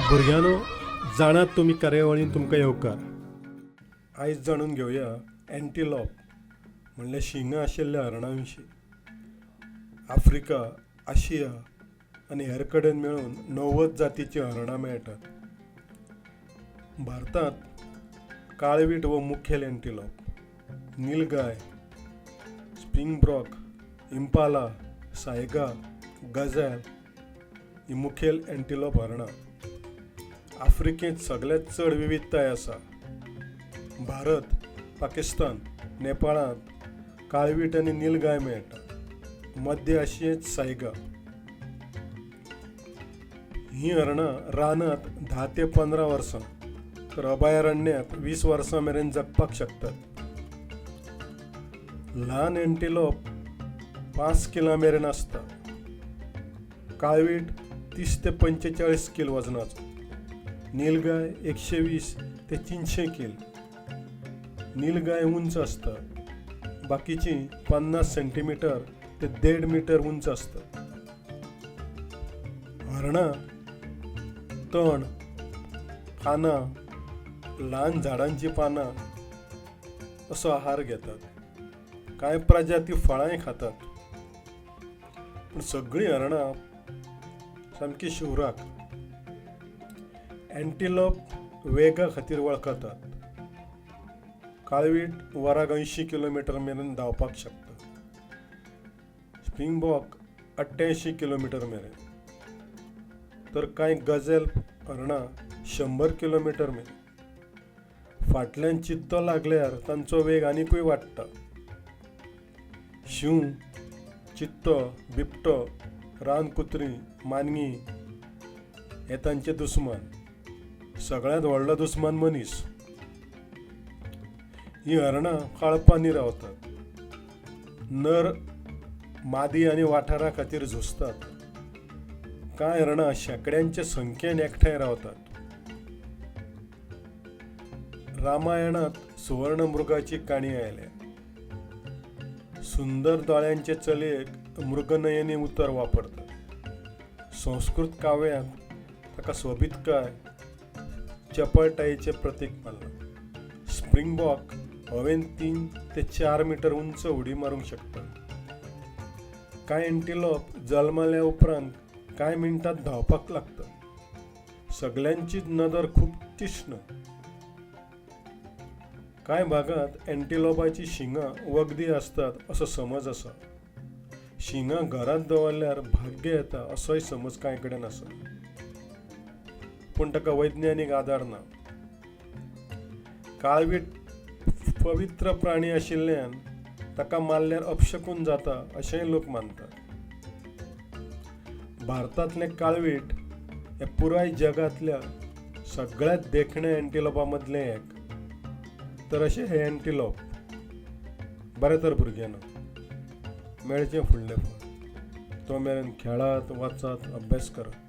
भुरग्यांनो, जाणात तुमी कार्यावळीन तुमकां येवकार. आयज जाणून घेवया अँटीलॉप म्हणल्यार शिंगां आशिल्ल्या हरणां विशीं. आफ्रिका, आशिया आनी हेर कडेन मेळून 90 जातीचीं हरणां मेळटात. भारतांत काळवीट हो मुखेल अँटीलॉप. नीलगाय, स्प्रिंगब्रॉक, इम्पाला, सायगा, गझॅल ही मुखेल अँटीलॉप हरणां. आफ्रिकेंत सगळ्यांत चड विविधताय आसा. भारत, पाकिस्तान, नेपाळांत काळवीट आनी नीलगाय मेळटा. मध्य आशियेंत सायगा. हीं हरणां रानांत 10 ते 15 वर्सां तर अभयारण्यांत 20 वर्सां मेरेन जगपाक शकतात. ल्हान अँटीलॉप 5 किलां मेरेन आसता. काळवीट 30 ते 45 कील वजनाचो. नीलगाय 120 ते 300 कील. नीलगाय उंच आसता. बाकीची 50 सेंटीमिटर ते 1.5 मीटर उंच आसता. हरणां तण, पानां, ल्हान झाडांचीं पानां असो आहार घेतात. कांय प्रजाती फळांय खातात. पूण सगळीं हरणां सामकी शिवराक. अँटीलॉप वेगा खातीर वळखतात. काळवीट वराक 80 किलोमिटर मेरेन धांवपाक शकता. स्प्रिंगबॉक 88 किलोमिटर मेरेन, तर कांय गझेल हरणां 100 किलोमिटर मेरेन. फाटल्यान चित्तो लागल्यार तांचो वेग आनिकूय वाडटा. शींव, चित्तो, बिबटो, रानकुत्री, मानगी हे तांचे दुस्मान. सगळ्यांत व्हडलो दुस्मान मनीस. हीं हरणां काळपांनी रावतात. नर मादी आनी वाठारा खातीर झुजतात. कांय हरणां शेंकड्यांचे संख्येन एकठांय रावतात. रामायणांत सुवर्णमृगाची काणी आयल्या. सुंदर दोळ्यांचे चलयेक मृगनयनी उतर वापरतात. संस्कृत काव्यांत ताका सोबीतकाय, चपळटायेचें प्रतीक मानलां. स्प्रिंगबॉक हवेन 3 ते 4 मीटर उंच उडी मारूंक शकता. कांय अँटीलॉप जल्मल्या उपरांत कांय मिनटांत धांवपाक लागतात. सगल्यांचीच नदर खूब तीक्ष्ण. कांय भागांत अँटीलॉपाचीं शिंगां वखदी आसतात असो समज आसा. शिंगां घरांत दवरल्यार भाग्य येता असोय समज कांय कडेन आसा. पूण ताका वैज्ञानीक आदार ना. काळवीट पवित्र प्राणी आशिल्ल्यान ताका मारल्यार अपशकून जाता अशेंय लोक मानतात. भारतांतलें काळवीट हें पुराय जगांतल्या सगळ्यांत देखण्या अँटीलॉपा मदलें एक. तर अशें हें अँटीलॉप. बरें तर भुरग्यांनो, मेळचें फुडले फावट. तो मेरेन खेळात, वाचात, अभ्यास करात.